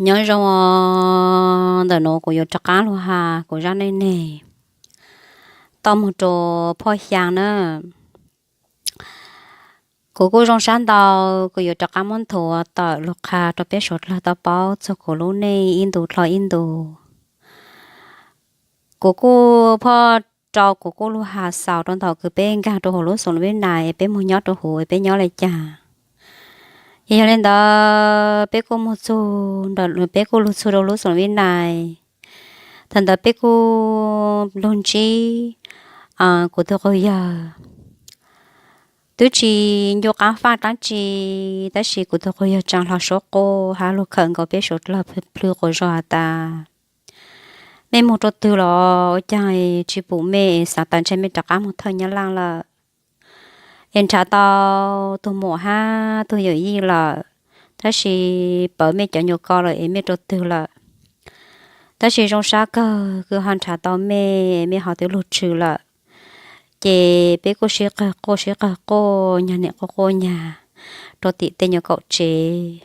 Nyob zoo, ntawm nuav kuv yuav rov qaab lug has kuv zaj neej neeg tau moog rua phoj xyaa na. Kuv kuj zoo sab ntau, kuv yuav rov qaab muab nthuav tawm lug qha rua peb suav dlawg tau paub txug kuv lub neej ib ntu dlhau ib ntu. Kuv kuj phoj rau kuv kuj lug has xaus rua ntawm kws peb nkaag rua huv lub xoom Vib Nais, peb moog nyob rua huv peb nyob le caag. Ces yog le ntawd peb kuj moog txug, peb kuj lug txug rua lub xoom Vib Nais. Thaum ntawd peb kuj lug ntsib kuv tug quas yawg. Twb tsis ncu qaab faj dlaab tsi, tab sis kuv tug quas yawg tsaa hlo suab quaj hab lug khawm nkaus peb suav dlawg plhws quas zog has tas, mej moog rua twg los ua caag tsis pum mej, xaav tas ntshe mej rov qaab moog thawj Nyab Laaj lawm, es nrhav tau tug muam hab tug yawm yij lawm, tab sis pawv mej cov nyuas ko lawm es mej rua twg lawm. Tab sis zoo sab kawg kws ho nrhav tau mej, mej ho twb lug tshwm lawm. Ces peb kuj sib qawg quaj sib qawg quaj, nyag nim quaj quaj nyag rua tim tej nyuas kaum tsev.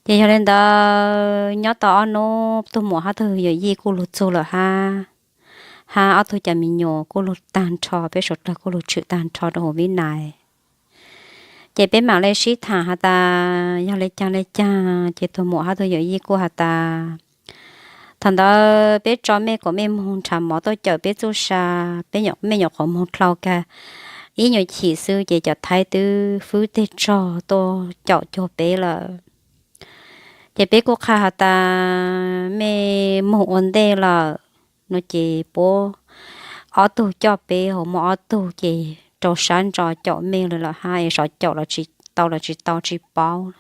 Ces yog le ntawd nyob tau ob nub tug muam hab tug yawm yij kuj lug txug lawm hab, hab ob tug cov me nyuam kuj lug taag nrho, peb suav dlawg kuj lug tshwm taag nrho rua huv Vib Nais. Ces peb maam le sib thaam has tas yog le caag le caag, ces tug muam hab tug yawm yij kuj has tas, thaum ntawd peb tso mej kuas mej moog nrhav mov tuaj cawm peb txuj sa, peb, mej nyuam qhuav moog dlhau kag ib nyuas chim xwb ces cov Thaib twb fwb teg tsog tuaj caum cuag peb lawm. Ces peb kuj qha has tas mej moog ua ntej lawm no ces puab ob tug coj peb, hauv muaj ob tug ces rau sab ntso caum mej lawm hab, es xyov caum los tsis tau los tsis tau tsis paub.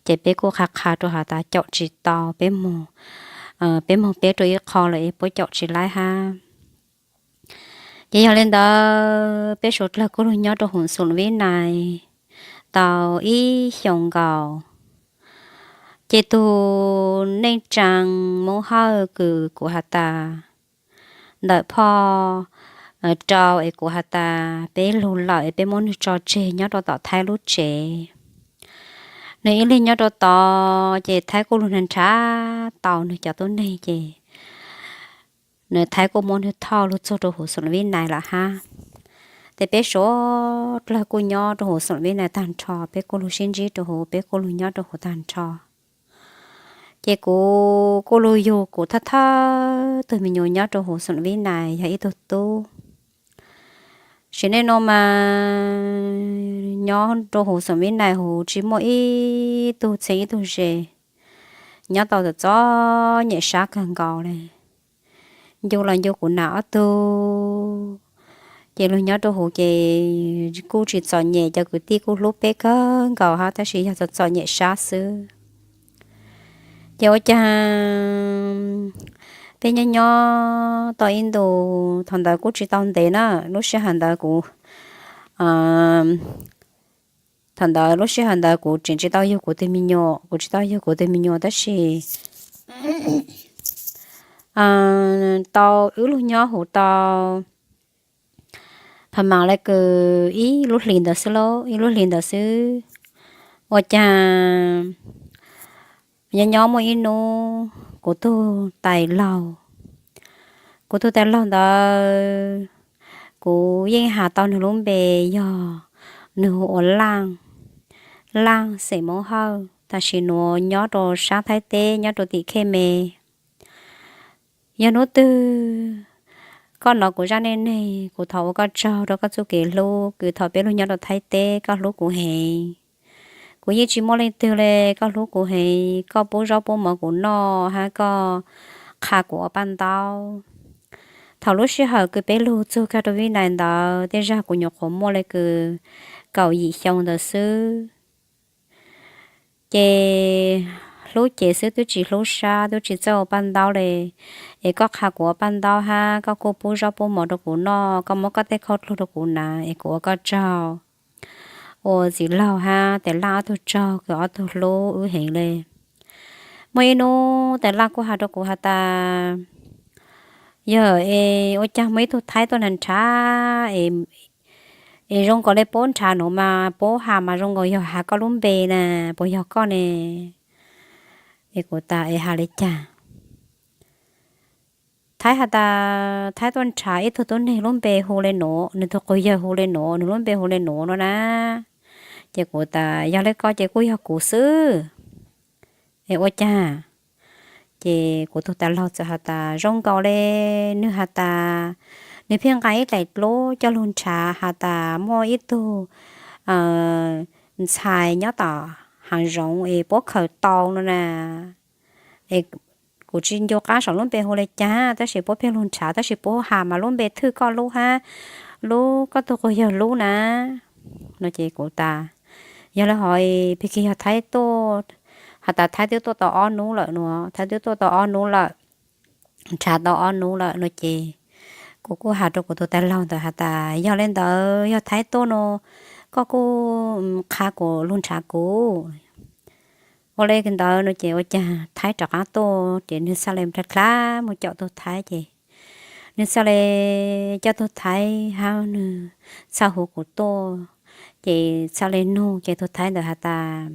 Ces peb kuj qha qha rua has tas caum tsis tau, peb moog, peb moog peb rua ib qho lawm es puab caum tsis laib hab. Ces yog le ntawd peb suav dlawg kuj lug nyob rua huv xoom Vib Nais tau ib xyoos nkaus. Ces tug neej tsaa Moob Hawj kws kuv has tas ntawm phoj rau es kuv has tas peb lug lawm es peb muab nwg tso tseg nyob rua tom Thaib lub tsev. Nwg ib leeg nyob rua tod ces Thaib kuj lug nrhav tau nwg cov tuab neeg ces nwg Thaib kuj muab nwg thauj lug txug rua huv xoom Vib Nais lawm hab. Ces peb suav dlawg kuj nyob rua huv xoom Vib Nais taag nrho, peb kuj lug sib ntsib rua huv, peb kuj lug nyob rua huv taag nrho. Ces kuv kuj lug yug kuv thawj thawj tug me nyuam nyob rua huv xoom Vib Nais yog ib tug tub. Sim neej nuav mas nyob rua huv xoom Vib Nais huv tsis muaj ib tug txheeb ib tug ze, nyob tau txom txom nyem sab kawg nkaus le. Ncu los ncu kuv nam ob tug, ces lug nyob rua huv ces kuj tsis txom nyem, cov kwv tij kuj hlub peb kawg nkaus hab, tab sis yog txom txom nyem sab xwb. Ces ua caag peb nyob nyob tau ib ntus, thaum ntawd kuj tsis tau ntev na, lub sij hawm ntawd kuv, thaum ntawd lub sij hawm ntawd kuv tseem tsis tau yug kuv tug me nyuam, kuv tsis tau yug kuv tug me nyuam tab sis tau wb lug nyob huv tau pha mam le kws ib lub hlis ntawd xwb lauj, ib lub hlis ntawd xwb. Ua caag nyob nyob muaj ib hnub kuv tug tais laug, kuv tug tais laug ntawd kuv yeej has tau nwg lub npe yog, nwg hu ua Laaj, Laaj xeem Moob Hawj, tam sim nuav nyob rua saab Thaib teb nyob rua tim Khej Me. Yog hnub twg koj nov kuv zaj neej neeg, kuv thov ua koj tsaug rua koj txuj kev hlub kws thaum peb lug nyob rua Thaib teb koj hlub kuv heev. Kuv yeej tsis muaj leej twg le, koj hlub kuv heev, koj pub zaub pub mov kuv noj hab koj qha kuv ua paj ntaub. Thaum lub sij hawm kws peb lug txug kag rua Vib Nais ntawd tej zag kuv nyuam qhuav muaj le kws kaum yim xyoo ntawd xwb. Ces hlub cev xwb twb tsis hlub sab, twb tsis txawj ua paj ntaub le. Es koj qha kuv ua paj ntaub hab koj kuj pub zaub pub mov rua kuv noj, koj muab koj tej khaub dluag rua kuv hnav es kuv ua koj tsaug. Ua txiv laug hab tais Laaj ob tug tsaug kws ob tug hlub wb heev le. Muaj ib hnub tais Laaj kuj has rua kuv has tas, yog es ua caag muaj ib tug Thaib tuaj nrhav nrhav es zoo nkaus le puab nrhav nuav mas puab has mas zoo nkaus yog has koj lub npe na, puas yog koj ne? Es kuv tas es hais li cas? Thaib has tas Thaib tuaj nrhav ib tug tub neeg lub npe hu le nuav, nwg tug quas yawg hu le nuav, nwg lub npe hu le nuav no na. Ces kuv tas yog le ko ces kuj yog kuv xwb. Es ua caag? Ces kuv tug tais laug txawm has tas zoo nkaus le nwg has tas nwg pheej nqa ib daim dluab coj lug nrhav has tas muaj ib tug ntxhais nyob tom haav zoov es puab khaws tau no na. Es kuv tsis ncu qab saum lub npe hu le caag tab sis puab pheej lug nrhav tab sis puab has mas lub npe thwj koj lub hab lub koj tug quas yawg lub na. No ces kuv tas yog le hov Pig Kig yog Thaib tuaj, has tas Thaib twb tuaj tau ob nub lawm no, Thaib twb tuaj tau ob nub lawm, nrhav tau ob nub lawm no ces kuv kuj has rua kuv tug tais laug ntawd has tas yog le ntawd yog Thaib tuaj no koj kuj qha kuv lug nrhav kuv. Ua le ntawd no ces ua caag Thaib rov qaab tuaj ces nwg txhaj le dlha dlha mus caum tug Thaib ces nwg txhaj le coj tug Thaib hab nwg txhaj hu kuv tuaj. Ces txhaj le nug ces tug Thaib ntawd has tas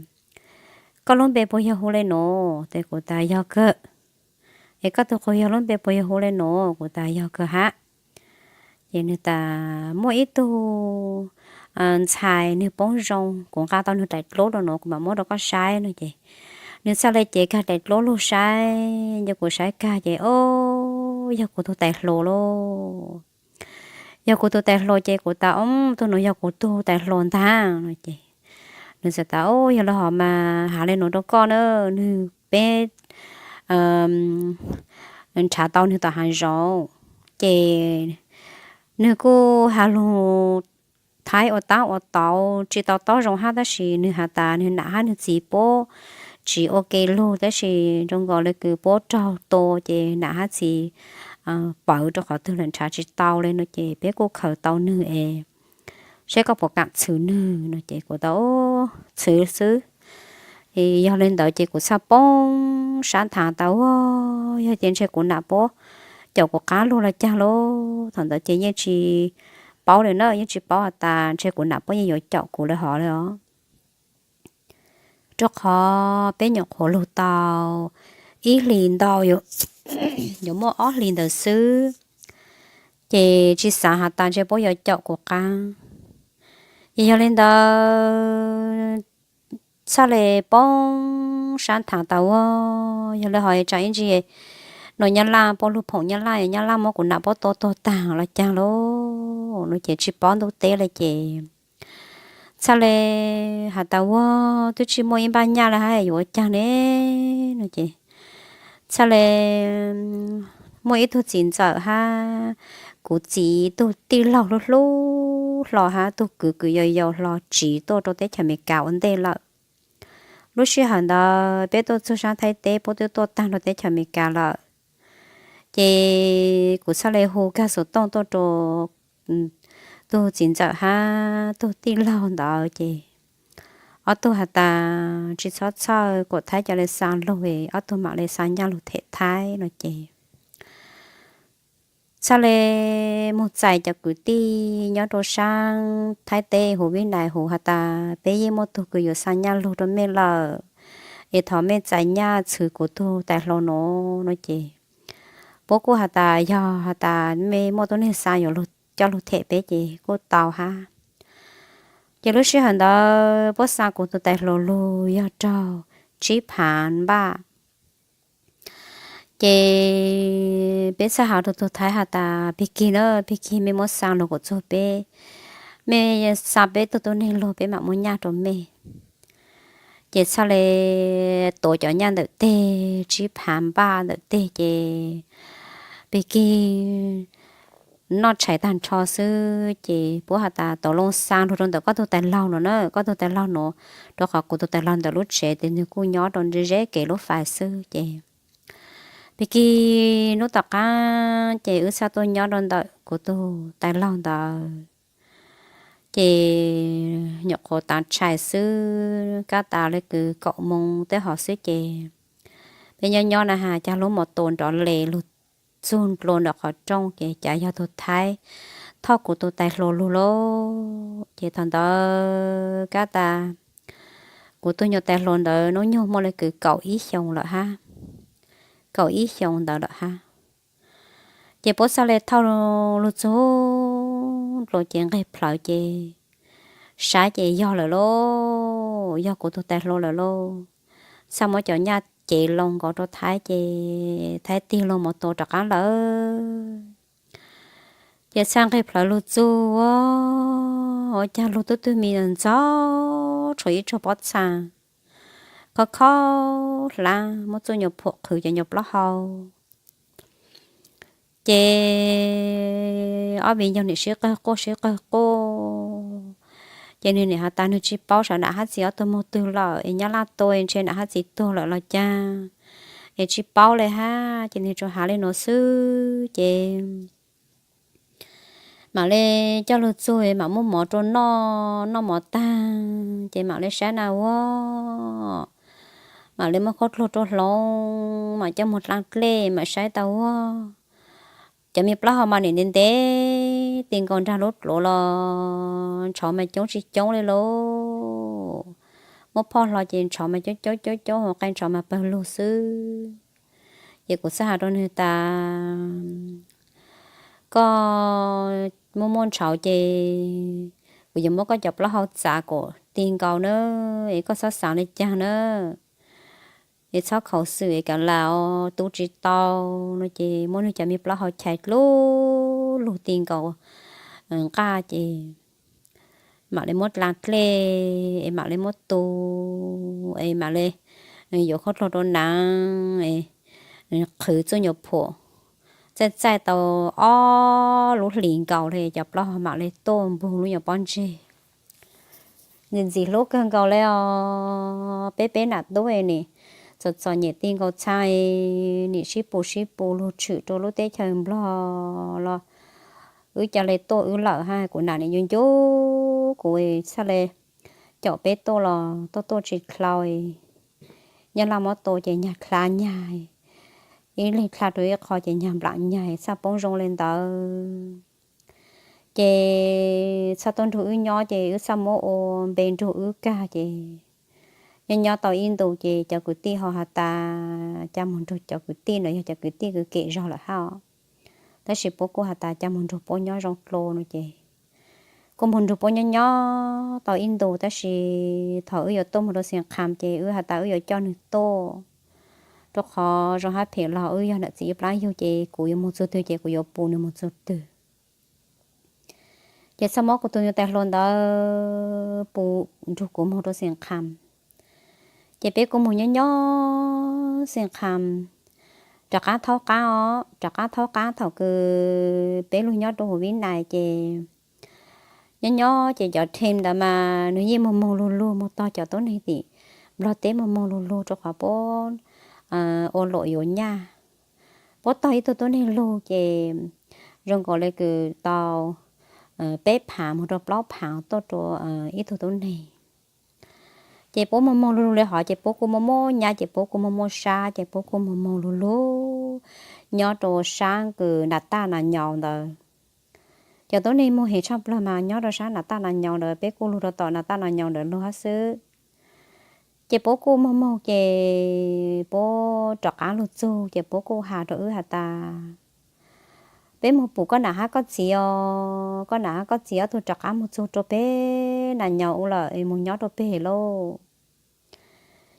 koj lub npe puas yog hu le nuav? Tes kuv tas yog kawg. Es koj tug quas yawg lub npe puas yog hu le nuav? Kuv tas yog kawg hab. Ces nwg tas muaj ib tug ntxhais nwg poob zoo, kuv nqa tau nwg daim dluab rua nuav kuv mam muab rua koj saib no ces nwg txhaj le cev kag daim dluab lug saib, nco kuv saib kag ces o, yog kuv tug tais hluas lauj. Yog kuv tug tais hluas ces kuv tas o, tug nuav yog kuv tug tais hluas ntag no ces nwg txawm tas o, yog le hov mas has le nuav rua koj na, nwg peb nrhav tau nwg tom haav zoov ces nwg kuj has lug Thaib ua taab ua tauv tsis tau taub zoo hab tab sis nwg has tas nwg nam hab nwg txiv puab tsis ua ke lug tab sis zoo nkaus le kws puab raug tua ces nam hab txiv pawv rua qhov twg lawm nrhav tsis tau le no ces peb kuj khaws tau nwg es saib koj puas kaam txhwv nwg no ces kuv tas txhwv xwb. Yog le ntawd ces kuv txhaj poob sab nthaav tas ua, yog ces ntshe kuv nam puab caum kuv qaab lug los caag lauj. Thaum ntawd ces yeej tsis paub le na, yeej tsis paub has tas ntshe kuv nam puab yeej yuav caum kuv le hov le os. Rua qhov peb nyuam qhuav lug tau ib hlis ntau, yuav muaj ob hlis ntawd xwb, ces tsis xaav has tas ntshe puab yuav caum kuv qaab. Ces yog le ntawd txhaj le poob sab nthaav tas ua, yog le hov tsaam ib ntsis nuav Nyab Laj puab lug phoom Nyab Laj, Nyab Laj muab kuv nam puab tua tuag taag los caag lauj no ces tsis paub ntuj teb le ces txhaj le has tas ua, twb tsis muaj ib npaj nyaj le hab yuav ua caag ne no ces txhaj le muaj ib tug txiv ntxawm hab kuv txiv tug tij laug hlub hlub hlo hab tug kwv kws yau yau hlo tsiv tuaj rua teb chaws Amelikas ua ntej lawm. Lub sij hawm ntawd peb tuaj txug sab Thaib teb puab twb tuaj taag rua teb chaws Amelikas lawm. Ces kuv txhaj le hu kag xuv tooj tuaj rua tug txiv ntxawm hab tug tij laug ntawd ces ob tug has tas tsis txhob txhawj, kuas Thaib ca le xaa lug, ob tug maam le xaa nyaj lug them Thaib no ces txhaj le moog txais cov kwv tij nyob rua saab Thaib teb huv Vib Nais huv has tas peb yeej muaj tug kws yuav xaa nyaj lug rua mej lawm, es thov mej txais nyaj txhwv kuv tug tais hluas nuav no ces puab kuj has tas yog has tas mej muaj tuab neeg xaa yuav coj lug them peb ces kuj tau hab. Ces lub sij hawm ntawd puab xaa kuv tug tais hluas lug yog raug tsib phaav npaj. Ces peb txhaj has rua tug Thaib has tas, Pig Kig na, Pig Kig, mej muab xaa lug kuas txug peb, mej xaa peb tug tuab neeg lug peb maam muab nyaj rua mej. Ces txhaj le tuav cov nyaj ntawm teg, tsib phaav npaj ntawm teg ces Pig Kig noj tshais taag nrho xwb ces puab has tas, Tau loo xaa lug rua ntawm koj tug tais laug nuav na, koj tug tais laug nuav, rua qhov kuv tug tais laug ntawm lub tsev tes nwg kuj nyob rua ze kev lub fais xwb ces Pig Kig nub tom qaab ces wb txhaj tuaj nyob rua ntawm kuv tug tais laug ntawd. Ces nyuam qhuav taav tshais xwb, kab tas le kws kaum moo tej hov xwb ces peb nyob nyob na has cas lub mos tus nrov le lug txug nplua nram qhov rooj ces cas yog tug Thaib thauj kuv tug tais hluas lug lauj. Ces thaum ntawd kab tas Kuv tus nyuag tais hluas ntawd hnub nyoog muaj li kwv kaum ib xyoos lawm hab, kaum ib xyoos ntawd lawm hab. Ces puab xaj le thauj lug txug dlua ces nqeg plawv ces saib ces yog lawm lauj, yog kuv tus tais hluas lawm lauj. Xaj muab cov nyaj cev loo nkaus rua Thaib ces Thaib tig loo mov tua rov qaab lawm. Ces Xaj nqeg plawv lug txug, ua caag lug tub twg mi ntxaug tshuav ib tsuag pob txha khob khob hlab, muab txuj nyuag phuam qhwv cov nyuag plaub hau. Ces ob viv ncaus nim sib qawg quaj sib qawg quaj. Ces nwg nim has tas nwg tsi paub saib nam hab txiv ob tug moog twg lawm es nyab laj tua ntshe nam hab txiv tuag lawm los caag, es tsi paub le hab. Ces nwg tsuas has le nuav xwb ces mam le coj lug txug mam muab mov rua noj, noj mov taag ces mam le saib na ua, mam le muab khaub dluag rua hloov, mam coj moog dlaa dlej mam saib tau ua, cov me plaub hau mas nim ntev ntev ti nkaus nraag lub dluav los ntshauv mas coob tsi coob le lauj. Muab phoj hlo ces ntshauv mas coob coob coob coob, hauv qe ntshauv mas pawg lug xwb. Ces kuv xab has rua nwg tas, koj muaj muaj ntshauv ces kuv yuav muab koj cov plaub hau txav kom ti nkaus na, es koj txhob xaav le caag na, es txhob khaus xwm es kav lam tub tsi tau no. Ces muab nwg cov me plaub hau chais dlub lug ti nkaus nqaj ces mam le muab dlaa dlej es mam le muab tu es mam le yuav khaub dluag rua naav, qhwv txuj nyuag phuam, txaij txaij tau ob lub hlis nkaus le cov plaub hau mam le tuaj npug lub nyuag pob ntseg. Ntxim ntxim hlub kawg nkaus le os. Peb peb nam tub nim txom txom nyem ti nkaus txhaj, nim sib pus sib pus lug tshwm rua lub teb chaws Nplog los wb ca le tuaj wb lawm hab. Kuv nam nim ncu ncu kuv txhaj le caum peb tuaj los tuaj tuaj tsi dlhau. Nyab laj muab tua ces nyag dlha nyag, ib leeg dlha rua ib qho ces nyag nplam nyag, txhaj poob zoo le ntawd. Ces txhaj tuaj nrug wb nyob ces wb txhaj muab ua npe nrug wb kag ces nyob nyob tau ib ntus ces cov kwv tij ho has tas ca moog nrug cov kwv tij no, yog cov kwv tij kws kem zog lawm hab. Tab sis puab kuj has tas ca moog nrug puab nyob zoo dlua no ces kuj moog nrug puab nyob nyob tau ib ntus, tab sis thaum wb yuav tuaj moog rua Xeev Kham ces wb has tas wb yuav coj nwg tuaj, rua qhov zoo hab phem los wb yog nam txiv ib plaab yug ces kuv yuav moog txug twg ces kuv yuav pus nwg moog txug twg. Ces txhaj muab kuv tug nyuag tais hluas ntawd pus nrug kuv moog rua Xeev Kham. Ces peb kuj moog nyob nyob Xeev Kham, rov qaab thaub qaab os, rov qaab thaub qaab thaum kws peb lug nyob rua huv Vib Nais ces nyob nyob ces cov theem ntawd mas nwg yeej moog moog lug lug moog tog cov tuab neeg tim Nplog teb moog moog lug lug rua qhov puab ua luam yuav nyaj. Puab tog ib tug tuab neeg lug ces zoo nkaus le kws tau peb phaav moog rua plaub phaav tuaj rua ib tug tuab neeg. Ces puab moog moog lug lug le hov ces puab kuj muaj muaj nyab ces puab kuj muaj muaj sab ces puab kuj moog moog lug lug nyob rua sab kws Nas Taj Nas Nyaus ntawd. Cov tuab neeg moog heev tshaj plawg mas nyob rua sab Nas Taj Nas Nyaus ntawd, peb kuj lug rua tom Nas Taj Nas Nyaus ntawd lug hab xwb. Ces puab kuj moog moog ces puab rov qaab lug txug ces puab kuj has rua wb has tas, peb moog pum koj nam hab koj txiv os, koj nam hab koj txiv ob tug rov qaab moog txug rua peg Nas Nyaus u lawm es moog nyob rua peg lauj.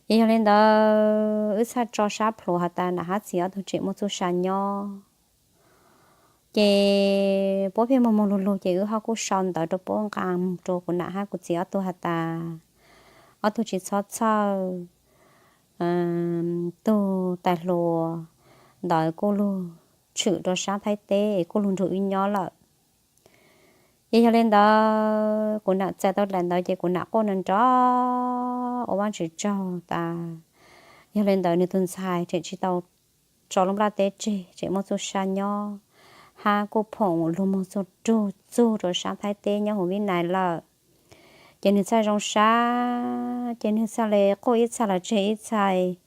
Ces yog le ntawd wb txhaj tso sab plhuav has tas nam hab txiv ob tug tseem muaj txuj sa nyob. Ces puab pheej moog moog lug lug ces wb ho kuj sau ntawv rua puab nqaa moog rua kuv nam hab kuv txiv ob tug has tas, ob tug tsis txhob txhawj, tug tais hluas ntawd kuj lug tshwm rua sab Thaib teb es kuj lug nrug wb nyob lawm. Ces yog le ntawd kuv nam txais tau dlaim ntawd ces kuv nam quaj nrov nrov ua Vaajtswv tsaug tas, yog le ntawd nwg tug ntxhais tseem tsis tau tso lub nplaj teb tseg, tseem muaj txuj sa nyob, hab kuj phoom lug moog txug rug txug rua sab Thaib teb nyob huv Vib Nais lawm. Ces nwg txhaj zoo sab, ces nwg txhaj le quaj ib txhais los tseg ib txhais.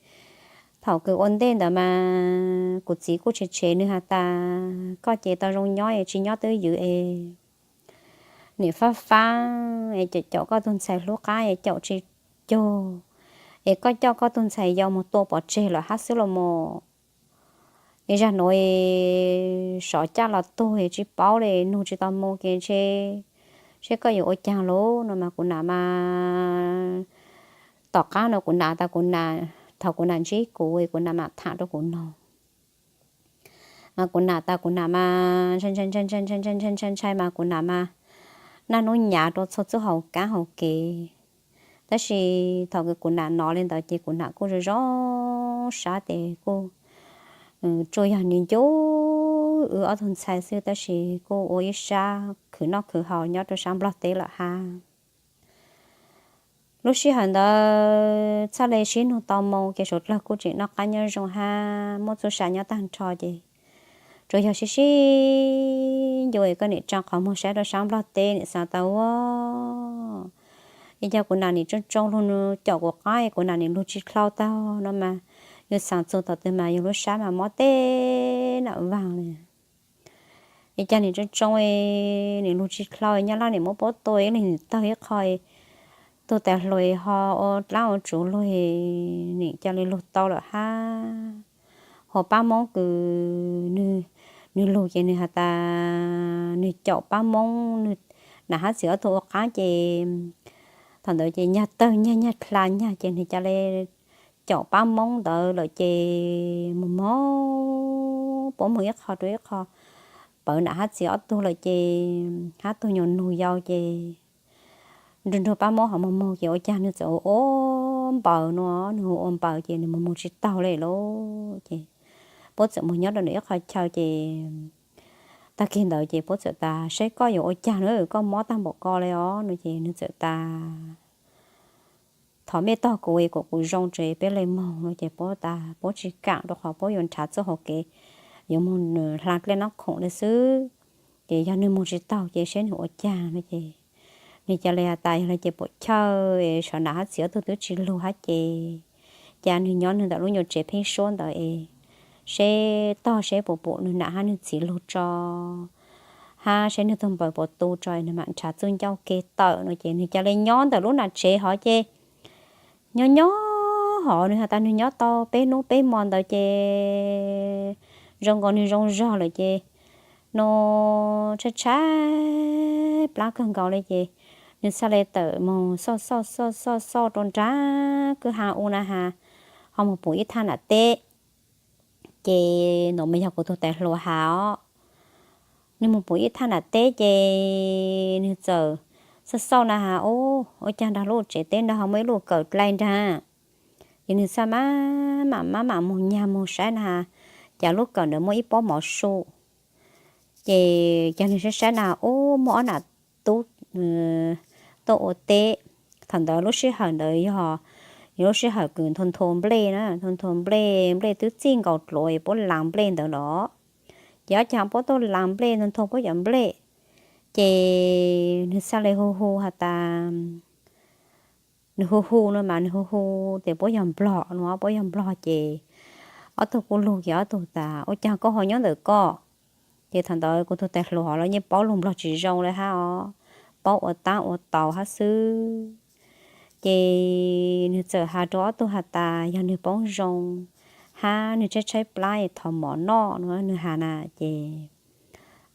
Thaum kws ua ntej ntawd mas kuv txiv kuj tshev tshev nwg has tas, koj ces tau zoo nyob es tsis nyob twb ywm es nim faab faab es caum caum koj tug ntxhais hlub qaab es caum tsis cug, Es koj coj koj tus ntxhais yau mus tua pov tseg lawm hab xwb los mas. Es zag nuav sov caj los tuag tsis paub li, nug tsis tau moo ces ntshe seb koj yuav ua caag lauj no mas kuv nam mas tom qab no kuv nam tas kuv nam, thaum kuv nam ntsib kuv kuv nam mam tham rau kuv noog. Mas kuv nam tas kuv nam mas ntshai ntshai ntshai ntshai ntshai ntshai ntshai ntshai mas kuv nam mas naj nub nyav rau txhua txuj hauv kaab hauv kev. Tab sis thaum kuv nam nov li ntawd ces kuv nam kuj zoo zoo sab tes kuj tsuas yog nws ncu wb ob tug ntxhais xwb tab sis kuj ua ib sab khwv noj khwv haus nyob rau sab Nplog teb lawm hab. Lub sij hawm ntawd txhaj le sib nug tau moo ces suav dlawg kuj tseem noj qab nyob zoo hab muaj txuj sa nyob taag nrho ces tsuas yog sib sib ncu es koj nim tsaa qhov muag saib rau sab Nplog teb nim xaav tau ua, es yog kuv nam nim tsoo tsoo lug caum kuv qaab es kuv nam nim lug tsis dlhau taug no mas yug xaav txug tom twg mas yug lub sab mas mob teb nam vaag li. Es cas nim tsoo tsoo nim lug tsis dlhau nyob laj nim muab puab tua ib leeg nim tawg ib qho, tug tais hluas ho ua dlaab ua tsuv lug nim ca le lug tau lawm hab. Ho pab Moob kws nwg lug ces nwg has tas nwg caum pab Moob, nwg nam hab txiv ob tug ua qaab ces thaum ntawd ces nyag tawg nyag nyag dlha nyag ces nwg ca le caum pab Moob ntawd lawm ces moog moog puab moog ib qho rua ib qho, pawv nam hab txiv ob tug lawm ces hab tug nyuas nug yau ces nrug nrug pab Moob ho moog moog ces ua caag nwg txawm ua npaws no, nwg ua npaws ces nwg moog moog tsis taug le lauj ces puab txawm moog nyob rau nwg ib qho chaw ces tag kig ntawd ces puab txawm tas saib koj yuav ua caag na, koj mob taag npaum ko le os no ces nwg txawm tas thov mej tog kuv es kuas kuv zoo tso peb le moog no ces puab tas puab tsis kaam rua qhov puab yuav nrhav txuj hauv kev yuav moog hla dlej noob khoom le xwb. Ces yog nwg moog tsis taug ces saib nwg ua caag no ces nwg ca le has tas yog le ces puam chawj es sov nam hab txiv ob tug twb tsis lug hab ces ca nwg nyob nwg ntawm lub nyuas tsev pheeb suab ntawd es seb tog seb puas pum nwg nam hab nwg txiv lug tso hab seb nwg tug npaws puas tu tso nwg mam nrhav txuj ncauj ke tawm no ces nwg ca le nyob ntawm lub nam tsev hov ces nyob nyob hov nwg has tas nwg nyob tau peb nub peb mo ntawd ces zoo nkaus nwg zoo zog lawm ces nua tshaib tshaib plab kawg nkaus le ces nwg txhaj le tawm moog xauj xauj xauj xauj xauj rua nraag kwj ha u na has ho moog pum ib thaj nam teb. Ces nua mas yog kuv tug tais hluas has os, nwg moog pum ib thaj nam teb ces nwg txawm xauj xauj na has ub ua caag nraag lub tsev teb nraag ho muaj ib lub kawm dlai nraag. Ces nwg txhaj maj mam maj mam moog nyag moog saib na has cas lub kawm ntawd muaj ib pob mov su. Ces ca nwg saib saib na ub muaj ob nam tub tuaj ua teb. Thaum ntawd lub sij hawm ntawd yog, yog lub sij hawm kws nthua nthua nplej na, nthua nthua nplej, nplej twb txij nkaus dluav es puab laa nplej ntawd los ces ob caag puab tuaj laa nplej nthua nthua puab cov nplej ces nwg txhaj le hu hu has tas nwg hu hu no mas nwg hu hu tias puab yog nplog no, puab yog nplog ces ob tug kuj lug ces ob tug tas ua caag koj ho nyob ntawm koj. Ces thaum ntawd kuv tug tais hluas hov los yeej paub lug nplog tsis zoo le hab os, paub ua taab ua tau hab xwb. Ces nwg txawm has rua ob tug has tas yog nwg poob zoo hab nwg tshaib tshaib plab es thov mov noj no nwg has na ces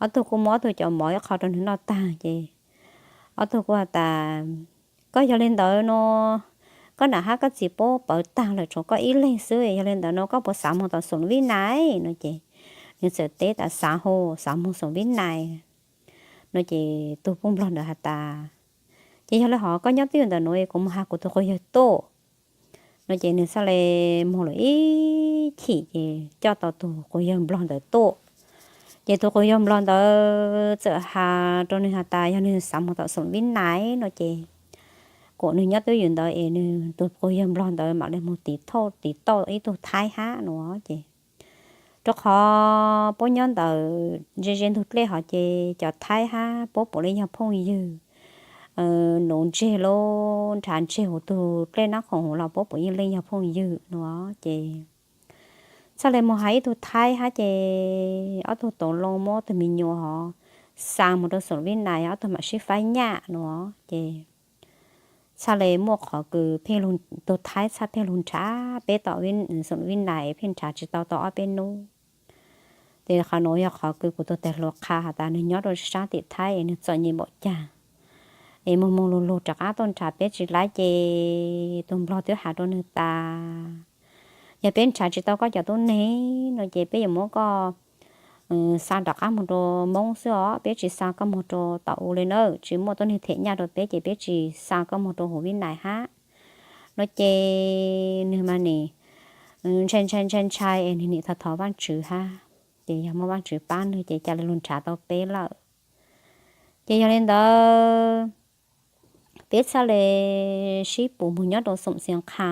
ob tug kuj muab ob tug cov mov ib qho rua nwg noj taag ces ob tug kuj has tas koj yog le ntawd no koj nam hab koj txiv puab pawv taag lawm tshuav koj ib leeg xwb, yog le ntawd no koj puas xav moog tom xoom Vib Nais no ces nwg txawm teb tas xav hos, xav moog xoom Vib Nais no ces tug puj nplog ntawd has tas ces yog le hov koj nyob twj ywm ntawm nuav kuv moog has kuv tug quas yawg tuaj no ces nwg txhaj le moog lawm ib chim ces coj tau tug quas yawg nplog ntawd tuaj. Ces tug quas yawg nplog ntawd txawm has rua nwg has tas yog nwg xav moog tom xoom Vib Nais no ces kuas nwg nyob twj ywm ntawd es nwg tug quas yawg nplog ntawd mam le moog tiv thauj tiv tauj ib tug Thaib hab no ces rua qhov puab nyob ntawm ze ze ntug dlej hov ces cov Thaib hab puab puav leej yog phooj ywg, nuv ntseg lub nrhav ntseg huv tug dlej noob khoom huv los puab puav leej yog phooj ywg no ces txhaj le moog has ib tug Thaib hab ces ob tug tuav loo muab tug me nyuam hov xa moog rua xoom Vib Nais ob tug mam sib faib nyaj no ces txhaj le muaj qhov kws pheej lug, tug Thaib txhaj pheej lug nrhav peb tom xoom Vib Nais pheej nrhav tsis tau tau ob peb nub. Ces qhov nuav yog qhov kws kuv tug tag hluas qha has tas nwg nyob rua saab tim Thaib es nwg txom nyem npaum caag es moog moog lug lug rov qaab tuaj nrhav peb tsis laib ces tug Nplog twb has rua nwg tas yog peb nrhav tsis tau koj cov tuab neeg no ces peb yuav muab koj xa rov qaab moog rua Moob xwb os, peb tsis xa koj moog rua tom u le nawb, tsis muaj tuab neeg them nyaj rua peb ces peb tsis xa koj moog rua huv Vib Nais hab no ces nwg mas nim ntshai ntshai ntshai ntshai es nwg nim thov thov Vaajtswv hab ces yog muaj Vaajtswv paab nwg ces ca le lug nrhav tau peb lawm. Ces yog le ntawd peb txhaj le sib pus moog nyob rua xoom Xiav Qha,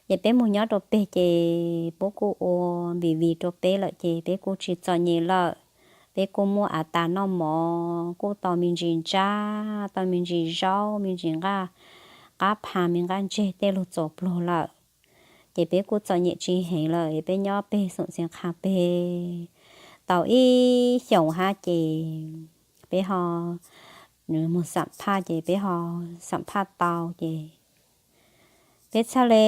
ces peb moog nyob rua peg ces puab kuj ua npis vis rua peb lawm ces peb kuj tsis txom nyem lawm. Peb kuj muaj av tas noj mov, kuj tau me ntsis ntsab, tau me ntsis zaub, me ntsis nqaj, qab pha, me nqaj ntseg tej lug txuas pluag lawm. Ces peb kuj txom nyem tsis heev lawm, peb nyob peg xoom Xiav Qha peg tau ib xyoos hab ces peb ho moog xam phaj ces peb ho xam phaj tau ces peb txhaj le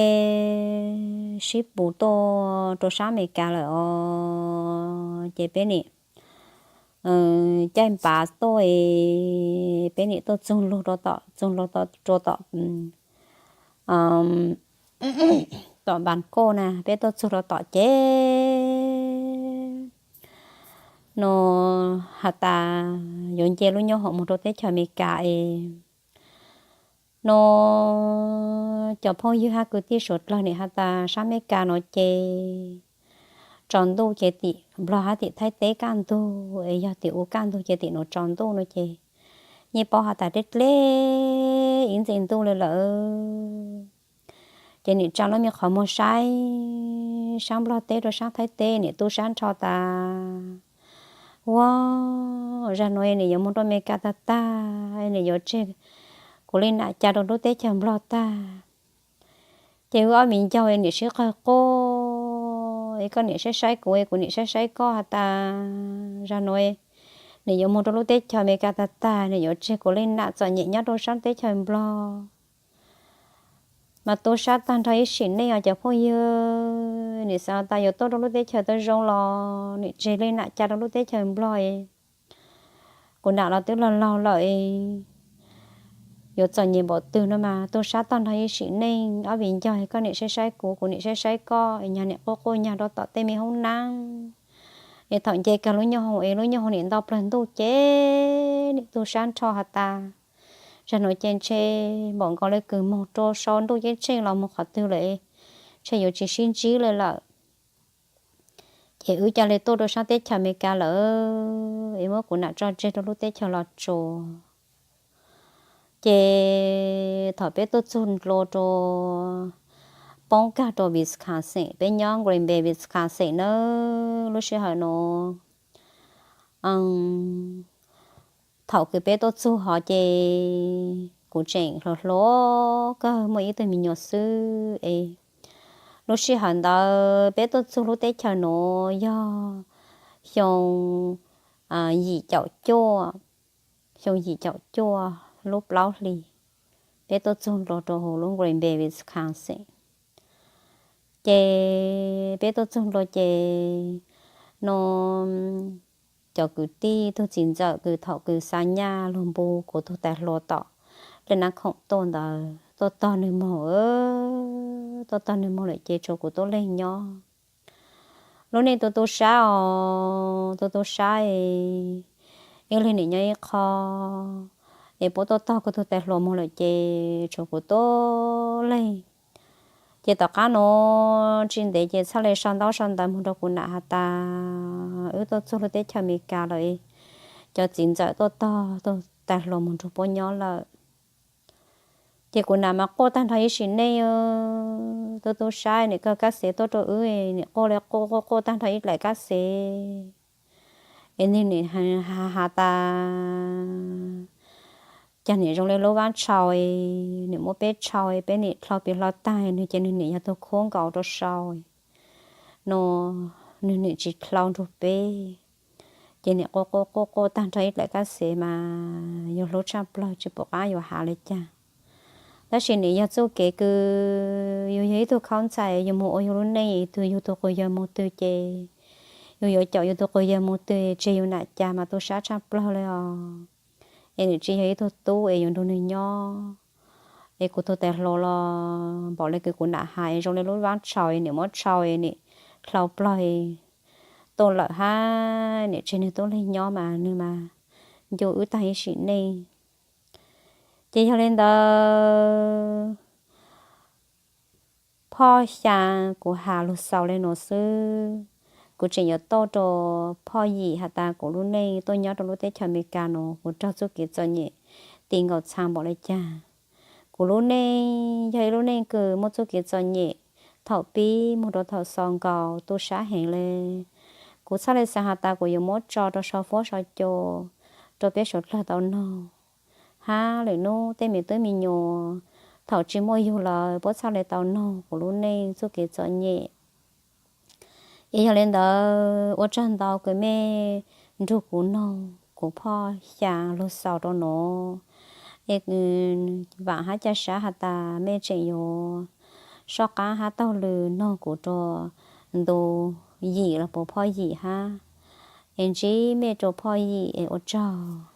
sib pus tuaj rua saab Amelikas lawm os. Ces peb nim caij npav tuaj es peb nim tuaj txug lug rua tom, txug lug rua tom, tom Npas Koj na, peb tuaj txug rua tom ces nws has tas yuav nce lub nyoob hoom moog rua teb chaws Amelikas es nws cov phooj ywg hab kwv tij suav dlawg nim has tas saab Amelikas nuav ces tsaus ntuj ces tim Nplog hab tim Thaib teb kaj ntug es yog tim u kaj ntug ces tim nuav tsaus ntuj no ces yeej paub has tas dleb dleb ib ntxwg ntuj le lawm. Ces nim tsa lub me qhov muag saib saab Nplog teb rua saab Thaib teb, nim tu sab nrho tas ua zag nuav nim yuav moog rua Amelikas tag tag, nim yuav tseg kuv le nam ca rua lub teb chaws Nplog tag. Ces wb ob viv ncaus nim sib qawg quaj, koj nim saib saib kuv, kuv nim saib saib koj has tas zag nuav nim yuav moog rua lub teb chaws Amelikas tag tag, nim yuav tseg kuv le nam txom nyem nyob rua saab teb chaws Nplog. Mas tu sab tag nrho ib sim neej os cov phooj ywg, nim xaav tas yuav tuaj rua lub teb chaws tau zoo los nim tseg le nam ca rua lub teb chaws Nplog. Kuv nam los twb laug laug lawm, yuav txom nyem npaum twg no mas tu sab tag nrho ib sim neej, ob viv ncaus koj nim saib saib kuv, kuv nim saib saib koj, es nyag nim quaj quaj nyag rua tom tej me hoob nab. Es thaum nce kag lub nyoob hoom es lub nyoob hoom nim nto plawg ntuj ces nim tu sab nrho has tas zag nuav ces ntshe npaum nkaus le kws moog rua sau ntuj ceeb tsheej los moog qhov twg lawm, ntshe yuav tsis sib ntsib le lawm. Ces wb ca le tuaj rua saab teb chaws Amelikas lawm, es muab kuv nam tso tseg rua lub teb chaws Los Tsuas. Ces thaum peb tuaj txug ntua rua, poob kag rua Wisconsin, peb nyob Green Bay, Wisconsin nawb. Lub sij hawm nuav, thaum kws peb tuaj txug hov ces kuv tseem hluas hluas kawg, muaj ib tug me nyuam xwb es lub sij hawm ntawd peb tuaj txug lub teb chaws nuav yog xyoo yim caum cuaj, xyoo yim caum cuaj lub plaub hlis, peb tuaj txug ntua rua huv lub Green Bay, Wisconsin. Ces peb tuaj txug ntua ces no cov kwv tij tug txiv ntxawm kws thaum kws xa nyaj lug npu kuv tug tais hluas tom le nab khoom tuaj ntawd tuaj tog nwg moog, tuaj tog nwg moog lawm ces tshuav kuv tuab leeg nyob. Lub neej tu tu sab os, tu tu sab es ib leeg nim nyob ib qho, es puab tuaj tog kuv tug tais hluas moog lawm ces tshuav kuv tuab leeg. Ces tom qab nuav tsis ntev ces txhaj le sau ntaub sau ntawv moog rua kuv nam has tas wb tuaj txug lub teb chaws Amelikas lawm, cov txiv ntxawm tuaj tog tug tais hluas moog nrug puab nyob lawm. Ces kuv nam mas quaj tag nrho ib sim neej, tu tu sab nim kawg kab xev tuaj rua wb, nim quaj le quaj quaj quaj tag nrho ib daim kab xev. Es nwg nim has tas, caag nim zoo le lub vaab tshau, nim muab peb tshau, peb nim dlhau pim dlhau taag, nwg ces nwg nim yog tug khuab nkaus rua sau no, nwg nim tsis dlhau nrug peb. Ces nim quaj quaj quaj quaj tag nrho ib daim kab xev mas yug hlub tshaj plawg tsis pum qab yuav has le caag. Tab sis nim yog txuj kev kws yus yog ib tug khaub ntxhais, yus mus ua yus lub neej, yus yug tus qus yawg moog twg ces yus yuav caum yus tus qus yawg moog twg, tseg yus nam cas mas tu sab tshaj plawg le os. Es nim tsis yog ib tug tub es yuav nrug nwg nyob. Es kuv tug tais hluas los npaum le kws kuv nam has es zoo le lub vaab tshau es nim muab tshau es nim dlau plawg es tuaj lawm hab nim tseg nwg tub leeg nyob mas nwg mas ncu wb taag ib sim neej. Ces yog le ntawd, phoj xyaa kuv has lug xaus le nuav xwb. Kuv tseem yuav tauj rua phoj yim has tas kuv lub neej tuaj nyob rua lub teb chaws Amelikas nuav kuv raug txuj kev txom nyem ti nkaus txhaa npaum le caag. Kuv lub neej yog ib lub neej kws muaj txuj kev txom nyem thaum pib moog rua thaum xaus nkaus tu sab heev le. Kuv txhaj le xaav has tas kuv yuav muab tso rua sau fuab sau cua rua peb suav dlawg tau noog, hab lwm nub tej me tub me nyuam thaum tsis muaj yug lawm puab txhaj le tau noog kuv lub neej txuj kev txom nyem. Es yog le ntawd ua tsaug ntau kws mej nrug kuv noog kuv phoj xyaa lug xaus rua nuav. Es vaam hab ca sab has tas mej tseem yuav soj qaab hab taug lw noog kuv rua ntu yim los puas phoj yim hab. Es ntsib mej rua phoj yim es ua tsaug.